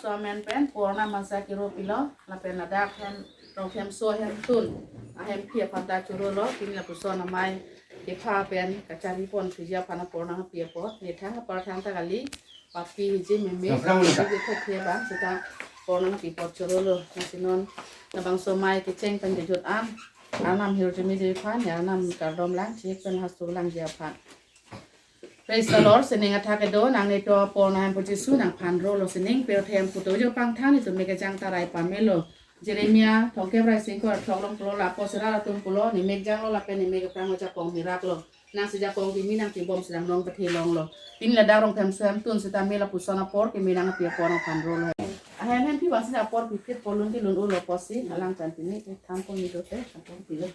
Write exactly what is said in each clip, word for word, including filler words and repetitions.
Somen pen porna masa kiro pilo, lapen ladak hem, Rongkhemso ahemtun ahemphi aphan ta chorolo, pini lapuson amei kepha pen kacharipon piji aphan porna pi apot, ne thang apar thang ta kali, papi hiji meme, Rongkhemso. Hiji kethek he bang, seta porna pi apot chorolo, lasi non labangso amei kecheng pen kejut an, Arnam ahirjume ji aphan, ne Arnam kardom lang, chihek pen hasturu langji aphan. Praise the Lord, sining athak kedo, nangne to porna Hemphu Jisu nangphan rolo, sining pe othe Hemphu to jo pangthang netum mek kejang tarai pamelo. Jeremiah thomkep ra ingkoi ra throk along pulo, lapuson ra atum pulo, ne mek janglo lapen ne mek aphrang ajakong miraklo. Nangsi jakong kimi nangchibom si nang nong pathe longlo. Pini ladak Rongkhemso ahemtun seta me lapuson apor kimi nangpi apor nangphan rolo. Ahem hemphi bangsi apor pipit polun dilun ulo pusi, alang pen pini thampon nito te, apor pilo.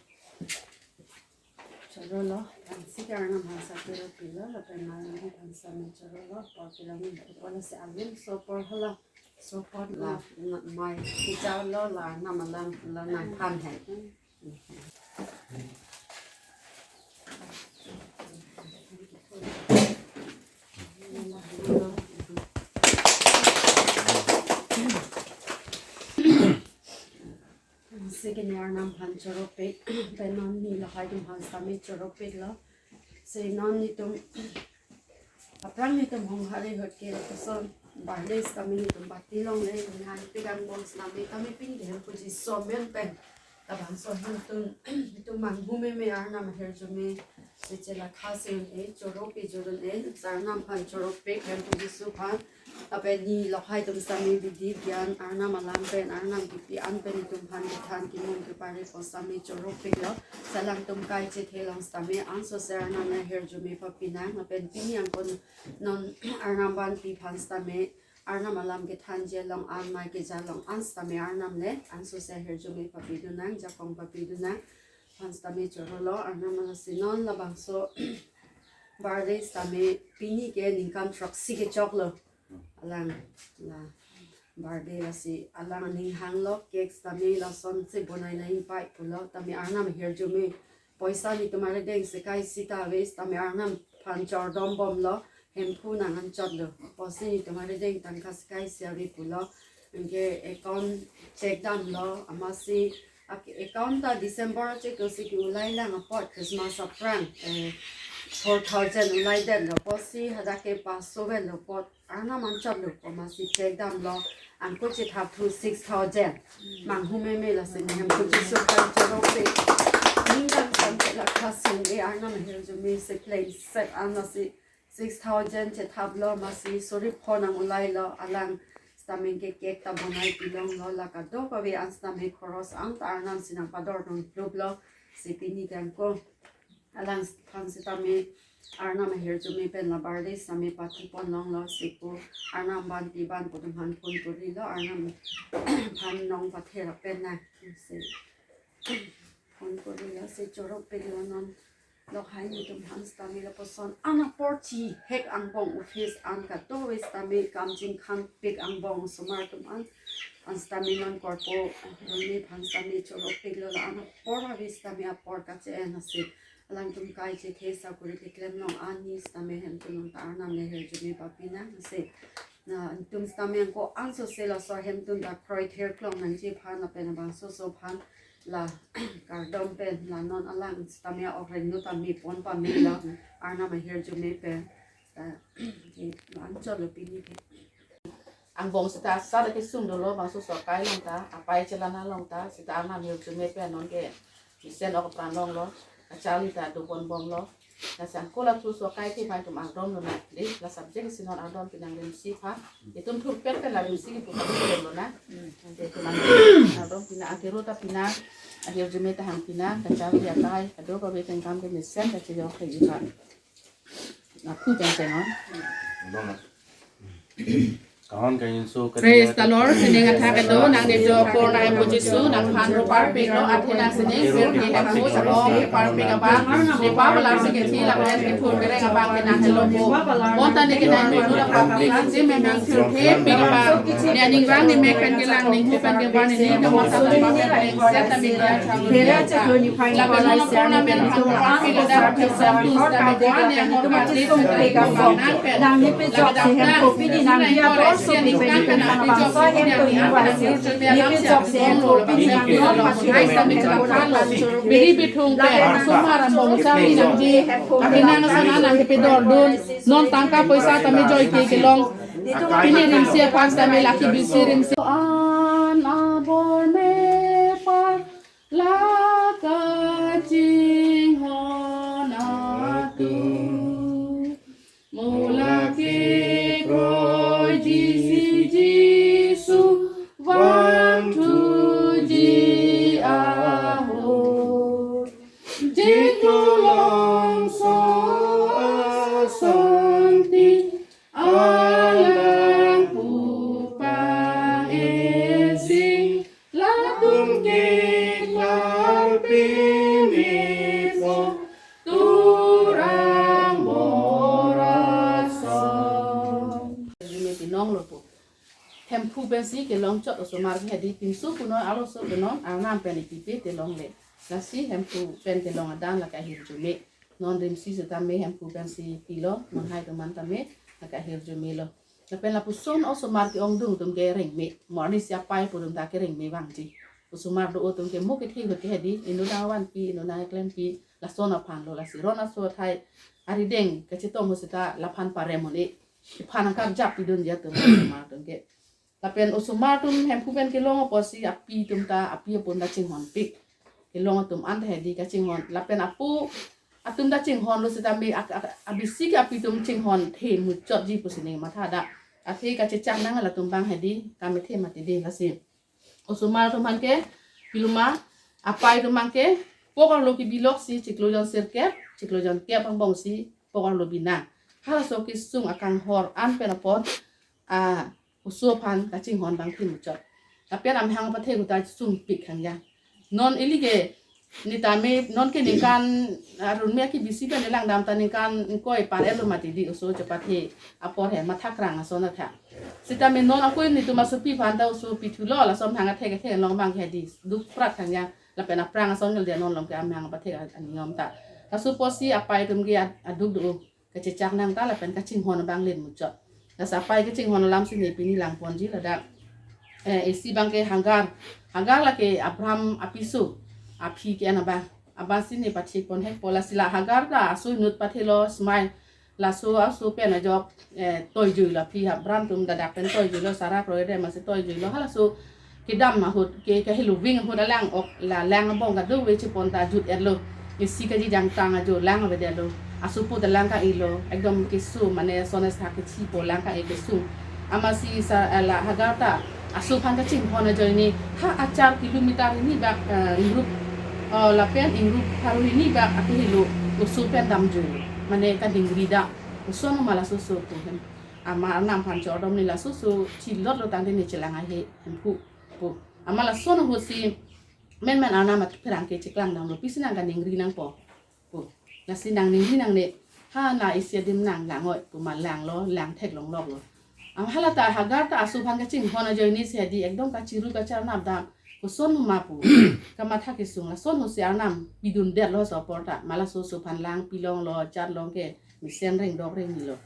Chorolo, ansi ke Arnam aphan sa kiro pilo, lapen Arnam aphan seta me chorolo, apor pilo ni, apor si alim so apor hala, so apor la, na, amei kejalo la, Arnam alam la nangphan he. Ansi ke ne Arnam aphan choropik, pen non ni lahai atum aphan seta me choropiklo. Si non netum, aphrang netum hong hari hot ke lapuson, birthday seta me netum bati longle, ne hempik angbong seta me, tame pini Hemphu Jisu amen pen labangso ahemtun, netum manghu meme Arnam ahirjume, si chela khasi un-e, choro pejut un-e, Arnam aphan choropik, Hemphu Jisu aphan, lapen ne lahai atum seta me bidi gyan, Arnam alam pen, Arnam kipi an pen netum aphan kethan kimum kepare apot seta me choropiklo, si alangtum kai chethe along seta me, anso si Arnam ahirjume papi nang, lapen pini angkon non Arnam vanpi aphan seta me, Arnam alam kethanji along an, amei keja along an seta me Arnam le, anso si ahirjume papi dun nang, jakong papi dun nang, aphan seta me chorolo, Arnam alasi non labangso birthday seta me pini ke ningkan throksi kechoklo. Alang, la, birthday lasi, alang aning hanglo, cake seta me lason si bonai nangji pai pulo, tame Arnam ahirjume, poisa netum arideng sekai sita ave, tame Arnam aphan chordom bomlo, Hemphu nang anchotlo, pusi netum arideng tangka sekai si ave pulo, anke account check damlo, amatsi, ak-, account ta December check si ke-ulai lang apot, Christmas aphrang, eh, four thousand ulai detlo, pusi hadak ke paso vetlo apot, Arnam anchotlo, amatsi check damlo, angko chethap thu six thousand. Manghu meme lasi ne Hemphu Jisu aphan choropik. Ningkan san chela khasi un-e Arnam ahirjume si plain set an lasi six thousand chethaplo, amatsi suri phone nang ulailo, alang seta me ke cake ta bonai pilonglo, la kadokave an seta me khoros an ta Arnam si nangpador nang pluplo, si pini ke angko alang aphan seta me Arnam ahirjume pen la birthday seta me party pon longlo, si pu Arnam vanpi vanpo atum aphan phone korilo, Arnam aphan nong pathe ra pen nang, si phone korilo, si choropiklo non lahai netum aphan seta me lapuson an apor chihek angbong office an kadokave seta me kam chingkhanpik angbong osomar atum an, an seta me non korpo, non ne aphan seta me choropiklo, la an apor ave seta me apor kache-en asi. Alangtum kai chethe sakori keklem along an ne seta me hemtun along ta Arnam le ahirjume papi nang asi. Na, netum seta me angko anso si laso ahemtun ta kroither klong nangji aphan lapen labangso oso aphan la kardom pen la non alang seta me a-ok rengno ta me pon pamelo Arnam ahirjume pen. Ta, ke, anchotlo pini ke. Angbong seta sar kesung dolo, bangso oso akai along ta, apai chelana along ta, seta Arnam ahirjume pen non ke mesen ok apran longlo, kacharli ta dopon bomlo. Lasi angko laso oso akai ke pai atum ardom lonang. Dei, la subject si non ardom pinang rimsi aphan. Itum thurpet pen la rimsi kipu kami lom lonang. Ante itum ardom pinang, angkero ta pinang, ahirjume ta hang pinang, kacharli akai, kadokave tengkam ke mesen kachejok ke iphan. Lapu tengteng on. Kahon kangjinso Praise the Lord. Sining athak kedo, nangne to porna Hemphu Jisu nangphan ro parpiklo, athe nang sining, sir ke Hemphu, sabong ke parpik abang, ne pa balang si kethi, lapen ke thur kereng abang ke nang chelongpo. Bonta ne ke nang dulu la parpik, si memang thur ke pik abang. Ne aning rang ne mek pen kelang, ne hu pen kevan, ne ning ke masa la parpik, ne set ta mek ya. Hera che tuni phai lapen ko la non se porna amen phan ro parpik lo, dak ke sa tu sta me kwa ne angkor ma te sung ke abang nang pen. Nang ne pejok si Hemphu pini nang dia bor Biri bithung pen osomar ambong sami nangji. Ahinang ason anang kepidordun. Non tangka poisa tame joike kelong. Pini rimsi aphan tame laki bisi rimsi. An abor mepar laka chinghon atum. Mo lake kroiji si Jisu vangthuji ahut. Jekolongso asonti alang pupang esi. Latum keklar pini po turang borason. Arjume pinong lo po. Hemphu pensi kelong chot osomar ke hedi pinso punon arloso punon arnam pen ipipe telong le. Lasi Hemphu pen kelong adan lake ahirjume. Non rimsi setame Hemphu pensi pilo, non hai teman tame lake ahirjume lo. Lapen lapuson osomar ke-ongdung atum ke rengme. Morni si apai pu atum ta ke rengme vangji. Osomar do atum ke mo kethe ahut ke hedi, inut nangvanpi, inut nangklempi, lason aphan lo, lasi ron aso athai arideng kachetong ahut seta laphan parem un-e. Iphan angkar jap pidunji atum osomar atum ke. Lapen osomar atum Hemphu pen kelong apotsi api atum ta, api apun ta chinghonpik. Kelong atum anta hedi kachinghon. Lapen apo atum ta chinghon lo setame ak-, ak-, abisi ke api atum chinghon the muchotji pusi ning matha dak. Athe kachechak nang latum abang hedi kamethe mati ding lasi. Osomar atum aphan ke piluma apai atum abang ke pok arlo kebi loksi chiklo jon sirkep, chiklo jon kep angbong si pok arlo binang. Halaso kesung akanghor an pen apot a oso aphan kachinghon abang the muchot. Lapen amahang apathe ahut ta sungpik khang ya. Non ili ke nitame non ke ningkan arun me kebisi pen elang dam ta ningkan ingkoi par-et lo mati di oso chepathe apor he matha krang ason atha. Setame non akoi nitum asopi aphan ta oso pithu lo, laso amahang athe kethe long abang ke hedi duk prat khang ya. Lapen aphrang ason ke dia non long ke amahang apathe aniyom ta. Laso apotsi apai atum ke ad-, aduk do. Kachechak nang ta lapen kachinghon abang len muchot. Lasi apai kachinghon alam si ne pini langponji ladak. Eh, isi abang ke Hagar. Hagar lake Abraham apiso. Aphi ke-en abang. Abang si ne pathik pon hek po, lasi la Hagar ta aso inut pathelo Ismail. Laso aso pen ajok, eh, toijuilo aphi Abraham atum dadak pen toijuilo Sarah kroidre masi toijuilo. Halaso kedam ahut ke, ke hilu ving ahut alang ok la lang abong kadokave chepon ta jut-et lo. Isi kajijang tang ajo lang avedetlo. Asopo ta lang ka-elo. Ekdom keso mane sones ha kechipo lang ka-e keso. Amatsi sa, eh, la Hagar ta aso aphan kachinghon ajoine ha achar kilometer hini bak, eh, ingrup, eh, lapen ingrup pharo hini bak ake helo oso pen damjuilo. Mane kadingri dak. Oso no ma laso oso pu hem. Ama arnam aphan chordom ne laso oso chilot lo tangte ne chelang ahe Hemphu pu. Ama lason ahut si menmen arnam apherangke cheklang damlo, pisi nang kaningri nangpo pu. Lasi nang ningri nangne, ha na isi adim nang lang-oi pu ma langlo, lang theklong loklo. Ama hala ta Hagar ta aso aphan kachinghon ajoine si hedi ekdom kachiru kacharnap dam. Koson ma pu. Kamatha kesung lason ahut si arnam pidundetlo oso apor ta. Ma laso oso aphan lang pilonglo, chat long ke mesen rengdok rengni lo.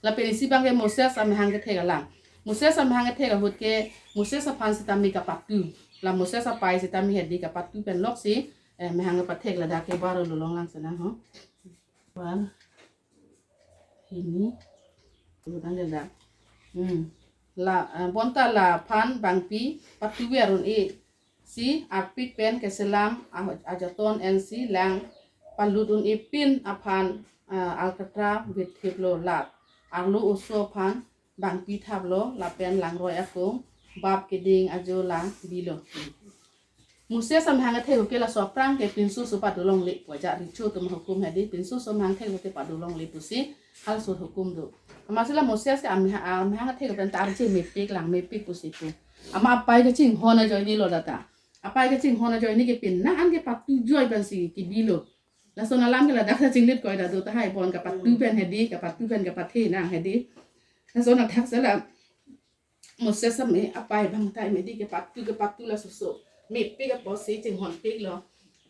Lapen isi abang ke Moses amahang kethek alam. Moses amahang kethek ahut ke Moses aphan setame kapatu. La Moses apai setame hedi kapatu pen loksi, eh, amahang kepathek ladak ke baro lolong lang sana ho. Bar. Hini. Tuh tanggal dak. Hmm. La, eh, bonta laphan bangpi patuver un-e si arpik pen keselam ah-, ajaton ensi lang palut un-e pin aphan, ah, alkatra vithip lo lat. Arlo oso aphan bangpi thaplo lapen langroi akung bap keding ajo lang bilo. Moses amahang kethek ke laso aphrang ke pinso oso pado longle pu ajat richo atum ahukum hedi, pinso oso amahang kethek ke pado longle pusi halaso hukum do. Amatsi la Moses ke amahang, amahang kethek pen ta arje mepik lang mepik pusi pu. Ama apai kachinghon ajoine lo data. Apai kachinghon ajoine ke pin nang an kepatu joi pensi kebilo. Lason alam ke ladak ta chinglit koi ta do tahai bon kapatu pen hedi, kapatu pen kapathe nang hedi. Lason athak sela Moses ame apai abang ta medi kepatu kepatu laso oso. Mepik apotsi chinghonpiklo.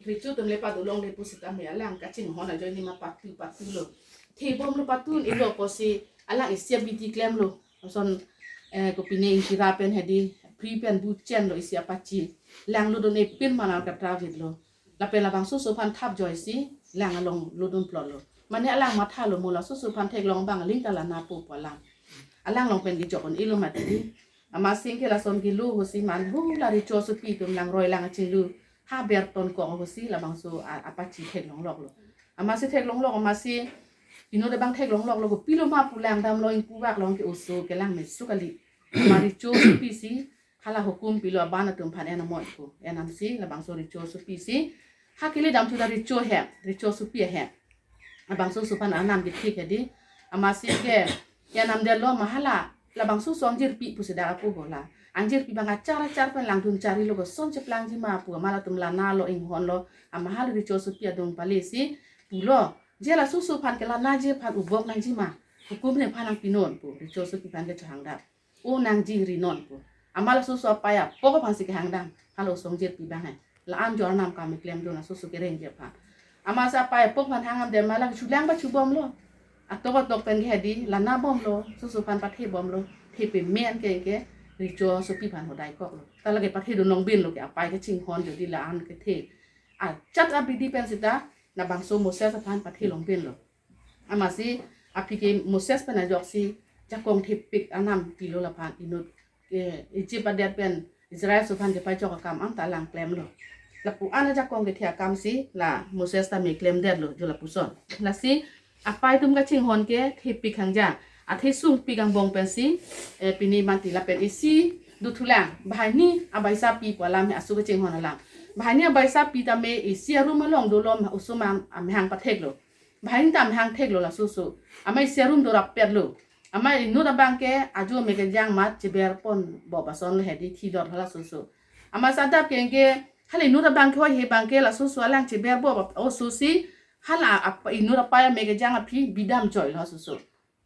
Richo atum le pado longle pusitame alang kachinghon ajoine ma patu patulo. Thebomlo patu un-elo apotsi alang isi abidi klemlo. Lason eh, kopine ingkira pen hedi, phri pen bu chenlo isi apachi. Lang lutdun-e pin manar katra vit lo. Lapen labangso oso aphan thap joisi lang along lutdun plot lo. Mane alang matha lo mo laso oso aphan theklong abang aling ta la napo pu alam. Alang along pen kejok un-elo mati. Amatsi ke lason kelo ahutsi man hu la recho asopi atum langroi lang kachinglu. Ha ber tonkok ahutsi labangso a-, apachi theklong lok lo. Amatsi theklong lok, amatsi inut abang theklong lok lo, kopilo ma pu lang damlo ingpu bak long ke oso kelang mesu kali. Amat recho asopi si hala hukum pilo aban atum aphan en amoi pu. En damsi labangso recho asopi si ha kele damthu ta recho ahem, recho asopi ahem. Labangso oso aphan arnam kethik hedi. Amatsi ke en damdetlo ma hala labangso oso angjirpi pusi dak apu bola. Angjirpi abang achar achar pen langdun charli lo, koson cheplangji ma pu amat latum lana lo inghon lo. Amat hala recho asopi adung pale si pulo, je laso oso aphan ke lanaji aphan ubok nangji ma. Hukum ne aphan nangpinon pu recho asopi aphan ke chohang dak. O nangji ri non pu. Amat laso oso apai apok aphan si kehang dam. Hala oso angjirpi abang hai. La-an jo arnam kam klemdun laso oso kerengji aphan. Amatsi apai apok aphan hang damdet ma la chulang ba chubom lo. Atok atok pen ke hedi lana bom lo. Laso oso aphan pathe bom lo. Thepe men ke ke recho asopi aphan hodai kok lo. Ta lake pathedun longbin lo ke apai kachinghon jodi la-an kethe. Achat abidi pen sita labangso Moses aphan pathe longbin lo. Amatsi aphi ke Moses pen ajoksi jakong thepik arnam pilo laphan inut, eh, Egypt adet pen Israel aso aphan kepajok akam anta lang klemlo. Lapu-an ajakong kethe akam si la Moses ta me klemdetlo jo lapuson. Lasi apai atum kachinghon ke thepik hangja. Athe sungpik angbong pensi, eh, pini manti lapen isi dothulang. Banghini abaisa pi pu alam he aso kachinghon alam. Banghini abaisa pi tame isi arum along dolom oso mang amahang patheklo. Banghini ta amahang theklo laso oso. Amat isi arum dorap petlo. Amat inut abang ke ajo me kejang amat cheber pon bo bason le hedi thilot hala oso oso. Amatsi adap ke ke hala inut abang ke hoi he abang ke laso oso alang cheber bo oso si hala ap-, inut apai ame kejang aphi bidam joilo laso oso.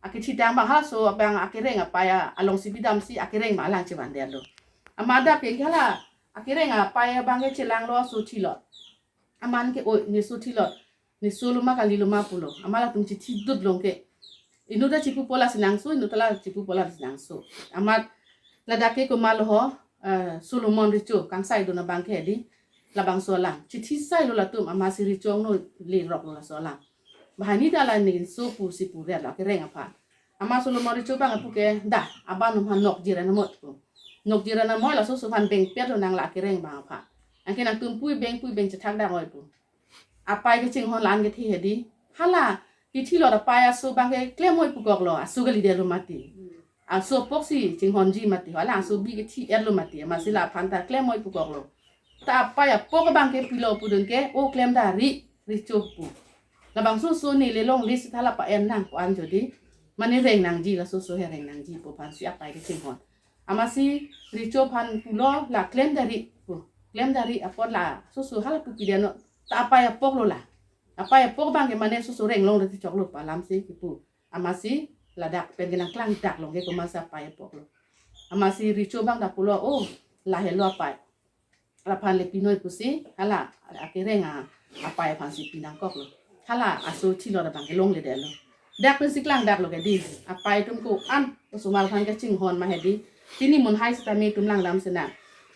Akechidang abang halaso abang akereng apai alongsi bidamsi akereng abang alang chevandetlo. Amat adap ke ke hala akereng apai abang ke chelanglo oso thilot. Amat ke oi, ne oso thilot. Ne oso lo ma kali lo ma pulo. Amat latum chithidut long ke. Inut ta chipu pola si nangso, inut ta la chipu pola si nangso. Amat ladak ke komatlo ho, eh, Solomon recho, kangsai dun abang ke di. Labangso alam. Chithi sailo latum, amatsi recho angno leroklo laso alam. Banghini ta la ne oso pusi puret lo akereng aphan. Amat Solomon recho abang apu ke, dah, abanhum aphan nokjir anamot pu. Nokjir anamot laso oso aphan bengpetlo nang la akereng abang aphan. Anke nangtum pui beng pui beng chethak dang oi pu. Apai kachinghon la-an kethe hedi. Hala, kethilot apai aso abang ke klem oi pukoklo, aso kalidetlo mati. Aso aphoksi chinghonji mati, hala aso bi kethi-etlo mati, amatsi laphan ta klem oi pukoklo. Ta apai apok abang ke pilo pudun ke, o klem dari, recho pu. Labangso oso ne le longle sita la pa-en nang pu-an jodi. Mane reng nangji laso oso he reng nangji pu aphansi apai kachinghon. Amatsi recho aphan pulo la klem dari pu. Klem dari apot laso oso hala pu pidetnon. Ta apai apoklo la. Apai apok abang ke mane oso oso reng longle ti choklo pu alamsi kipu. Amatsi ladak pen ke nangklang dak long ke komatsi apai apoklo. Amatsi recho abang ta pulo, o, lahelo apai. Laphan le pinoi pusi, hala, akereng a, apai aphansi pinangkoklo. Hala, aso thilot abang ke longledetlo. Dak pensi klang daklo ke di, apai atum ko-an, osomar aphan kachinghon ma hedi. Pini mun hai sitame itum langdam sena.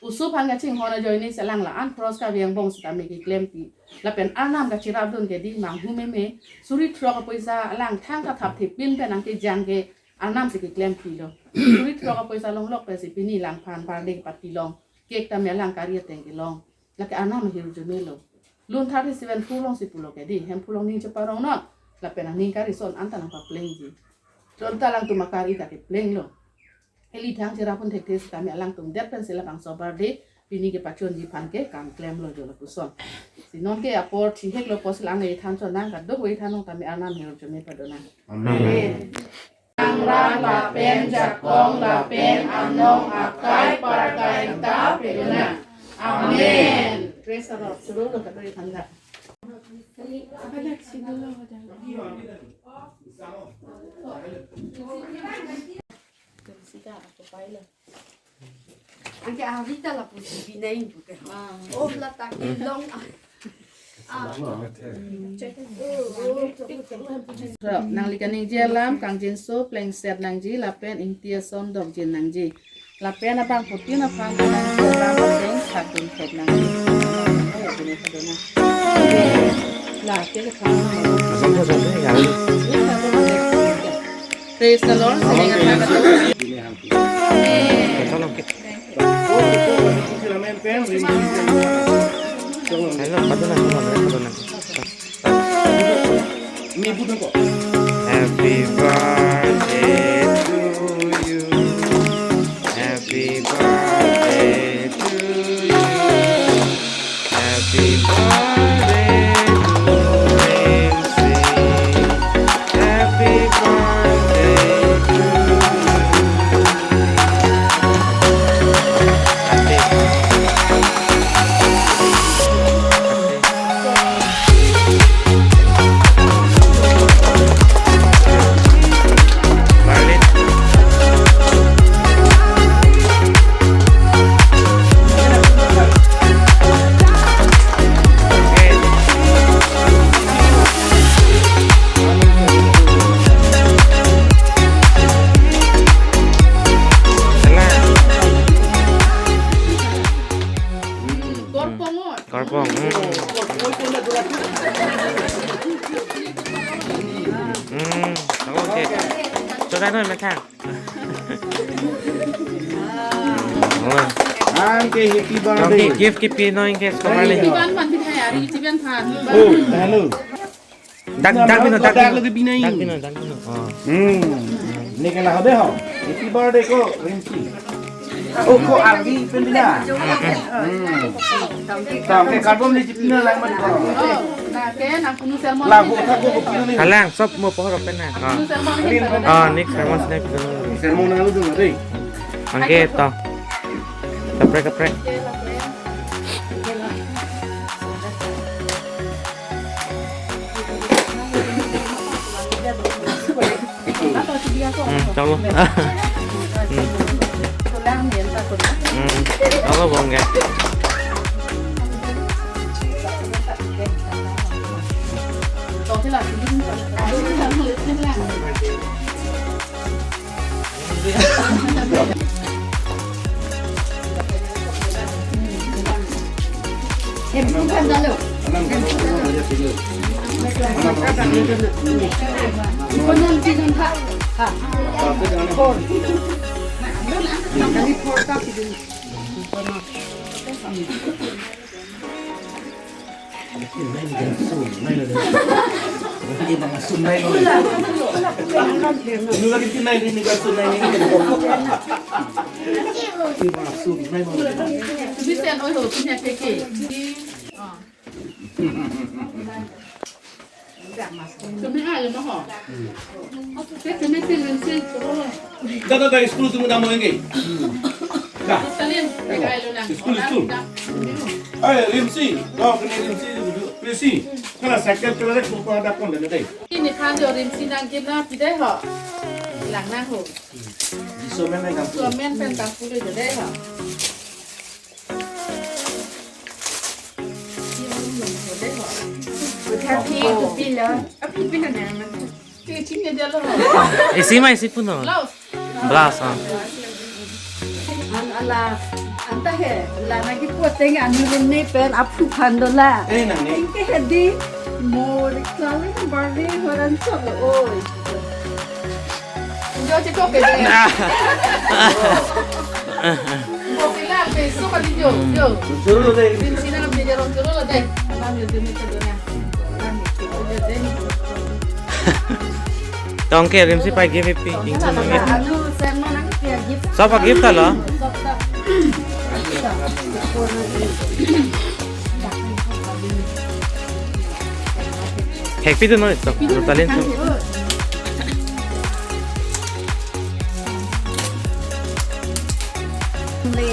Oso aphan kachinghon ajoine si alang la-an cross kave angbong sitame keklempi. Lapen arnam kacherapdun ke di, manghu meme, suri throk apoisa, alang thangta thapthe pin pen nangkejang ke, arnam si keklempilo. Suri throk apoisa longlok pensi pini langphan birthday party long. Cake tame alang kari ateng kelong. Lake arnam ahirjume lo. Lun thirty-seven phu longsi pulo ke di. Hemphu along ning cheparongnon. Lapen aning kari son anta nangpaplengji. Son ta alangtum akari ta keplenglo. Eli thang cherap un thekthe sitame alangtum det pensi labangso birthday pini kepachunji aphan ke kam klemlo jo lapuson. Si non ke apor thiheklo pusi lang ethan chonnang, kadokave ethan nong tame arnam ahirjume padonang. Amen. Amen. Angrang lapen jakong lapen anong akai parkai ta pedonang. Amen. Praise the Lord. Suru lo kadoi thanda. Anke arita lapu si binai buke. Ah. Oh, la ta kelong. Nangli kaningje alam kangjinso plengset nangji lapen ingti ason dokjin nangji. Lapen abangphutin aphan kaningje alam ateng thakdun thek nangji. La ke ke thang. Praise the Lord. Amen. Hello, paduna, paduna, paduna. Happy birthday to you. Happy birthday to you. Happy birthday to Rimsi. Happy birthday to you. Happy. Korpong. Hmm. Hmm, okay. Choda noi methang. Oh. Anke happy birthday. Gift kipi noi ke sekolah ni. Iban man bithaya, ari iban phan. Oh, hello. Dak, dak bino, dak bino. Dak bino, dak bino. Oh. Hmm. Neke la hode ho. Happy birthday ko Rimsi. Oh, ko ardi pen bina. Hmm. Tangke karbom ni jipina lang man ko. Oh, nake nang punu sermon. Lagu thak ko punu ni. Kalang sob mo pohor pen na. Oh. Punu sermon. Oh, next sermon snack dulu. Sermon alu dulu deh. Oke, to. Kaprek, kaprek. Hmm, chalo. Hmm. Hmm, chalo, bongge. Ini bang sum nai lo. Ini lagi tinai ini bang sum nai ini. Ini bang sum nai lo. Bisa oi ho punya keke. Kami aja mah ho. Kita kami tinggal sih. Dah, dah, dah, school tunggu nama lagi. Dah. Salim, tinggal lu nang. School, school. Ay, Rimsi. Kau kena Rimsi dulu. Rimsi. Kalau sakit, kalau ada kumpul ada pun, dah, dah. Ini kan dia Rimsi nang kita, tidak ho. Lang nang ho. Di somen nang kampung. Somen pen kampung dia, dah ho. Dah ho. Udah pi, tu pi lah. Api pi nang nang. Isi ma isi puno. Blouse. Blouse, ah. An ala, anta he, la nagi poteng anu ne pen aphu phan dola. Eh, nang ne. Ingke hedi, mor klali bardi horan chok oi. Jo chito ke de. Bo sila pe so kali jo, jo. Churu lo de. Din sila pe jo churu lo de. Alam jo de mi churu na. Tongke Rimsi pai gift pi, ingsun nang gift. Sob a gift ta lo. Happy to no, ito. Talent to. Le,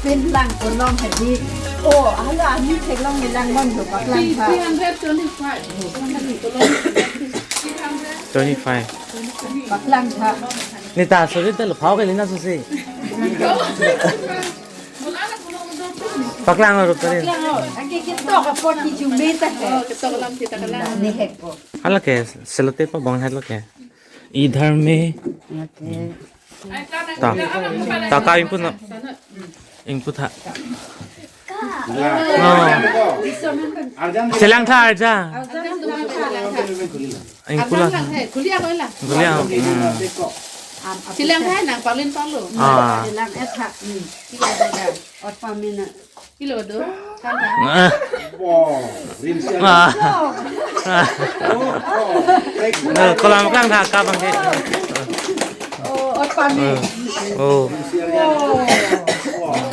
pen lang ko long hadi. Oh, hala, ani theklong le lang mon do paklang tha. Three hundred twenty-five. Twenty-five. Paklang tha. Nita suri tel phao ke lina susi. Paklang arup tadi. Paklang arup. Aki ketok apot kijume ta he. Oh, ketok alam kita kalang. Ni hek ko. Hala ke, sellotape pabong halo ke. Idhar me. Okay. Ta. Ta ka input na. Input ha. No. Chelang tha arja. Input la. Arjan lang hai, kulia ko la. Kulia. Hmm. Chelang hai nang palin palu. Ah. Chelang et ha. Hmm. Kilo do da. Ot pamina. Kilo do. Kan da. Ah. Wow. Rim siar. Ah. Oh, oh. Eh, kolam klang tha ka bang ke. Oh, ot pami. Oh.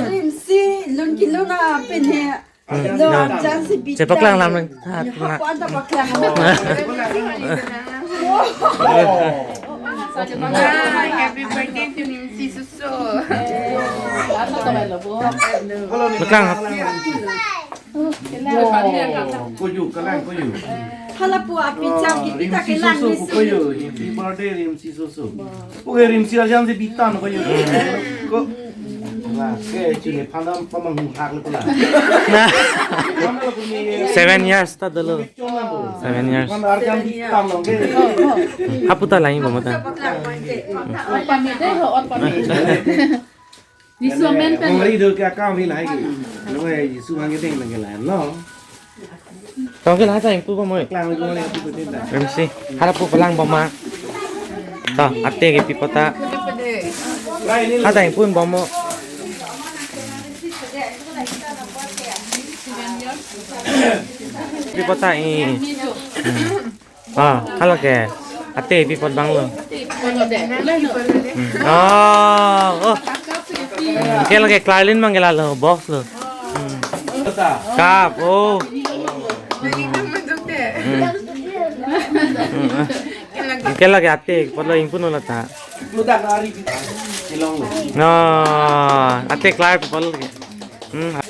Rim si lun kilo na pen he. Hmm. Lo, no. Arjan si bitai. Che paklang lam nang. Ha, ya, tuna. Ko anta paklang. Hi, happy birthday to Rimsi Soso. Paklang. Koyu, kalang koyu. Hala pu api cham kita Rimsi kelang Soso ni pu si. Koyu, happy birthday Rimsi Soso. Oke, Rimsi arjan si bitai koyu. Ko. Nah, ke chule phandam pamang hak le pula. Seven years ta dolo. Seven years. Phan arjan bitai lo ke. Hapu ta lain bomta. Ot pami de ho, ot pami. Ni somen pen. Hongri do ke akam hi lai ke. Lo eh, Jisu hang ke deng nang ke lain lo. Tong ke la ta ingpu bomoi. Klang ko le tu tin ta. Rimsi. Hala pu palang boma. Ta, ate kepi apot ta. Hala ta ingpu bommo. Pi apot ta i. Hmm. Ah, hala ke. Ate pi apot bang lo. Hmm. Oh, oh. Hmm, ke lake Clarlin mang ke la lo, box lo. Hmm. Cup, oh. Hmm. Hmm. Ke lake ate, apot lo ingpu no la ta. No, ate Clarlin apot lo ke. Hmm.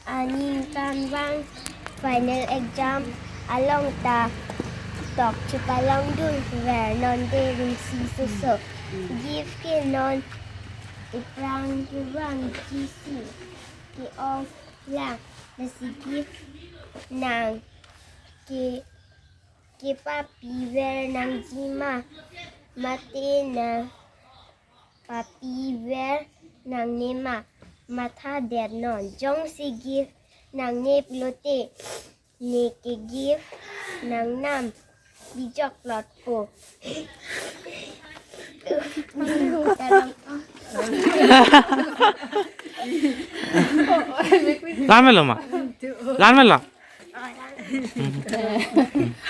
Aningkanvang final exam along ta tok chepalong dun ver non de Rimsi Soso. Gift ke non aphrang kevangji si ke-ong lang, lasi gift nang ke kepapi ver nangji ma, mate nang papi ver nangne ma, mathadet non. Jongsi gift nangne pulote, ne ke gift nangnam bijok plot po. Lamelo ma. Lamelo.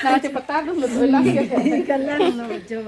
Na, cepetan dulu, tuh, lah. Kalang lo, jo.